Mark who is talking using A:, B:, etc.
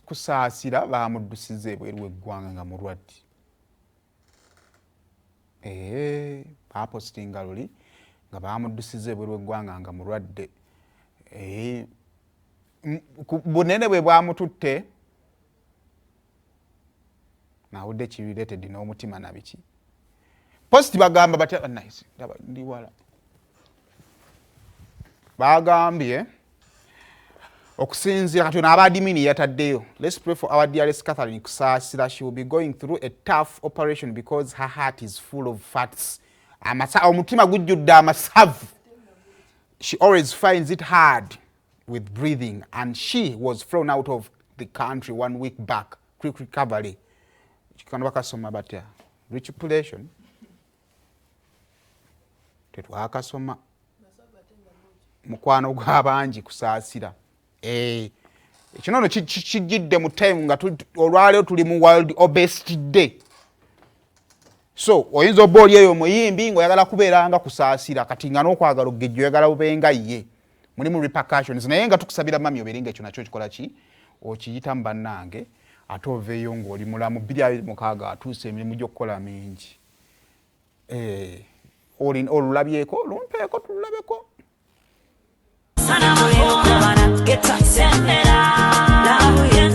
A: Kusaasira bamuddusiza ebweru w'eggwanga nga mulwadde. Ee, bapositinga luli nga bamuddusiza ebweru w'eggwanga nga mulwadde. Ee, bunene bwe bwamututte, nawudde kirelated n'omutima nabiki. Post bagamba batya? Nice, ndaba ndi wala. Bagambye okusinziira kati ono aba admin yataddeyo, "Let's pray for our dearest Catherine Kusaasira. She will be going through a tough operation because her heart is full of fats." Omutima gujjudde amasavu. "She always finds it hard with breathing and she was flown out of the country one week back. Quick recovery." Kano bakasoma batya? Recuperation, tetwakasoma. Mukwano gw'abangi Kusaasira. Eh, ekino no kijjidde mu time nga olwaleero tuli mu World Obesity Day. So oyinza obba oli eyo omuyimbi ng'oyagala kubeera nga Kusaasira, kati nga n'okwagala okugejja, oyagala bubenga ye, mulimu repercussions. Naye nga tukusabira mami obeere nga ekyo nakyo kikola ki, okiyitamu bannange, ate oveeyo ng'oli mulamu. 2026 atuuse, emirimu gy'okukola mingi. Eh, olulabyeko, lumpeeko tululabeko.
B: Sana.